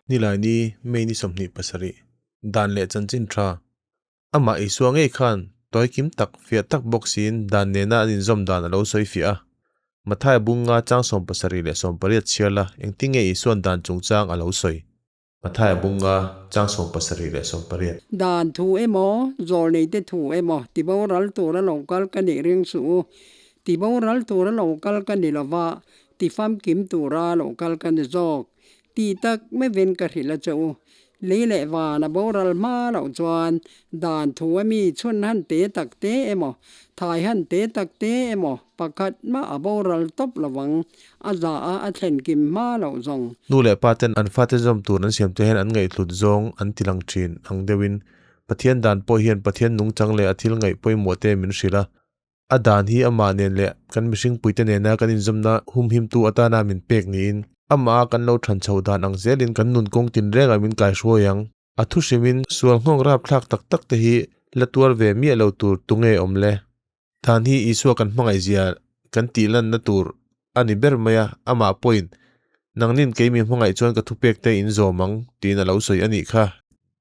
Nilaini, May ni 27, Dan leh Chanchin Tha. Amah Isua ngei khan tawi kim tak, fiah tak bawk siin dan nena an inzawm dan a lo sawi fiah a. Mathaia bunga chang 70 leh 80 chhiar la, engtin nge Isua'n dan chungchang a lo sawi? Mathaia bunga chang 70 leh 80. Dan thu emaw, zawlneite thu emaw, tiboral tura lo kal ka nih ring suh u. Tiboral tura lo kal ka ni lova, tifamkim tura lo kal ka ni zawk. Tih tak meuhin ka hrilh a che u. Lei leh van a boral hma loh chuan dan thu a mi chhun han te tak te emaw, thai han te tak te emaw pakhat mah a boral tawp lo vang, a za a a thlen kim hma loh zawng. Nu leh pa ten an fate zawm tur an siam te hian an ngaihhlut zawng an ti lang thin ang deuhin Pathian dan pawh hian Pathian nungchang leh a thil ngaih pawimawh te min hrilh a. A dan hi amah nen leh kan mihringpuite nena kan inzawmna humhimtu atana min pek niin, amah kan lo than chho dan ang zelin kan nun kawng tinrengah min kaihruai ang. A thu hrimin sual nghawng rapthlak tak tak te hi la tuar ve miah lo tur tunge awm le? Dan hi Isua kan hmangaihzia kan tihlanna tur a ni ber mai a, amah pawhin, Nangnin kei mi hmangaih chuan ka thupek te in zawm ang, tiin a lo sawi a nih kha.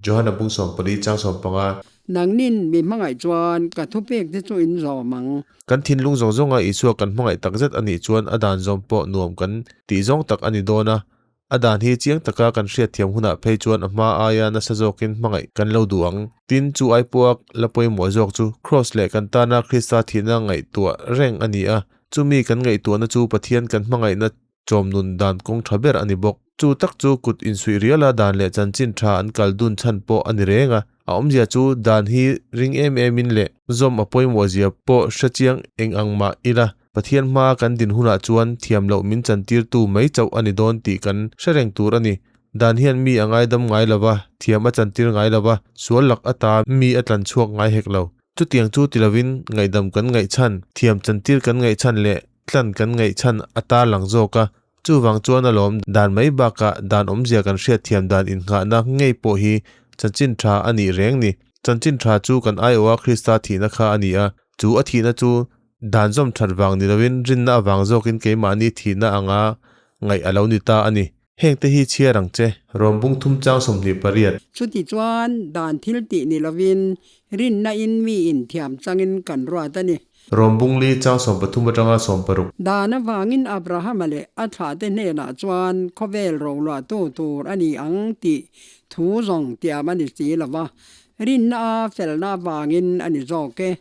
Johana bung 14 chang 15. Nangnin mi hmangaih chuan ka thupek te chu in zawm ang. Kan thinlung zawng zawnga Isua kan hmangaih takzet a nih chuan a dan zawm pawh nuam kan tih zawng tak a ni dawn a, A dan hi chiang taka kan hriatthiam hunah phei chuan a hma aia nasa zawkin hmangaih kan lo duh ang. Tin, chu ai puak la pawimawh zawk chu Kraws leh kan tana Krista thihna ngaihtuah reng a ni a, chumi kan ngaihtuahna chu Pathian kan hmangaihna chawmnun dan kawng tha ber a ni bawk. Chu tak chu kut insuih riala dan leh chanchin tha an kal dun chhan pawh a ni reng a, a awmzia chu dan hi ring em emin leh zawm a pawimawhzia pawh hrechiang eng ang mah ila. Pathian hmaa kan din hunah chuan thiam loh min chantirtu mai chauh a ni dawn tih kan hre reng tur a ni. Dan hian mi a ngaidam ngai lo va, thiam a chantir ngai lo va, sual lak ata mi a tlan chhuak ngai hek lo. Chutiang chu ti lovin ngaihdam kan ngaihchhan, thiam chantir kan ngaihchhan leh tlan kan ngaihchhan a tarlang zawk a. Chuvang chuan alawm dan mai bakah dan awmzia kan hriatthiam dan innghahna ngei pawh hi chanchin tha a nih reng ni. Chanchin tha chu kan aiawha Krista thihna kha a ni a, chu a thihna chu Dan zawm that vang ni loin rinna avang zawkin keimahni thihna anga ngaih a lo ni ta a ni. Hengte hi chhiar ang che, Rom bung thum chang 28. Chuti chuan dan thil tih ni lovin rinna in mi in thiam changin kan ruat a ni. Rom bung li chang 13 atanga 16. Dan avangin Abrahama leh a thlahte hnenah chuan khawvel roluahtu tur a ni ang tih thu zawng tiam a ni si lo va, rinna a felna avangin a ni zawk e.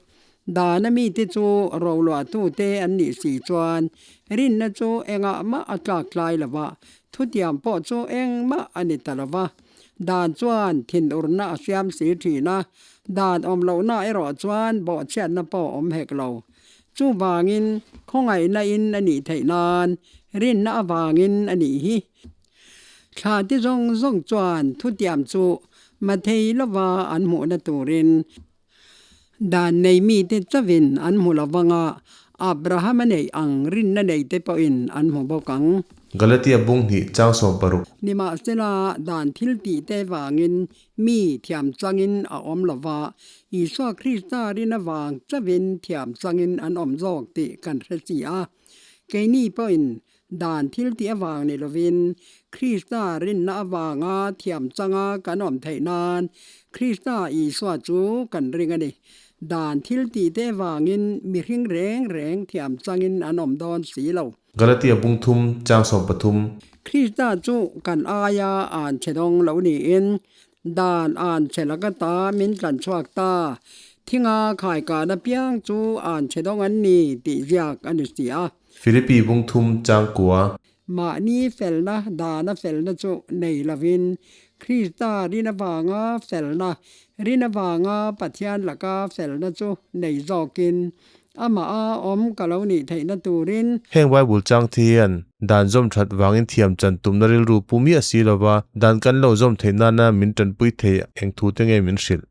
Dana mite chu roluahtute an nih si chuan rinna chu engah mah a tlak tlai lo va, thutiam pawh chu engmah a ni ta lo va. Dan chuan thinurna a siam si thin a, dan awm lohna erawh chuan bawhchhiatna pawh a awm hek lo. Chuvangin khawngaihna in a nih theih nan rinna avangin a nih hi. Thla ti zawng zawng chuan thutiam chu mathei lova an hmuhna turin Dan nei mite chauhin an hmu lo vang a, Abrahama neih ang rinna neite pawhin an hmu bawk ang. Galatia bung hnih chang 60. Nimahsela, dan thil tihte vangin mi thiam changin a awm lo va, Isua Krista rin avang chauhin thiam changin an awm zawk tih kan hre si a. Keini pawhin Dan thil tih avang ni lovin, Krista rinna avanga thiam changa kan awm theih nan Krista Isua chu kan ring a ni. Dan thil tih te avangin mihring reng reng thiam changin an awm dawn si lo. Galatia bung thum chang 13. Krista chu kan aia an che dawng lo niin, dan an che laka ta min tlan chhuak ta. Thinga khaikan apiang chu an che dawng an ni tih ziak a ni si a. Philippi bung thum chang kua. Mahni felna dana felna chu nei lovin, Krista rin avanga felna, rin avanga Pathian laka felna chu nei zawkin, amah a awm ka lo nih theihna turin. Heng Bible chang thi hian dan zawm that vangin thiam chan tumna rilru pu miah si lova, dan kan lo zawm theih nana min tanpui thei eng thu te nge min hrilh?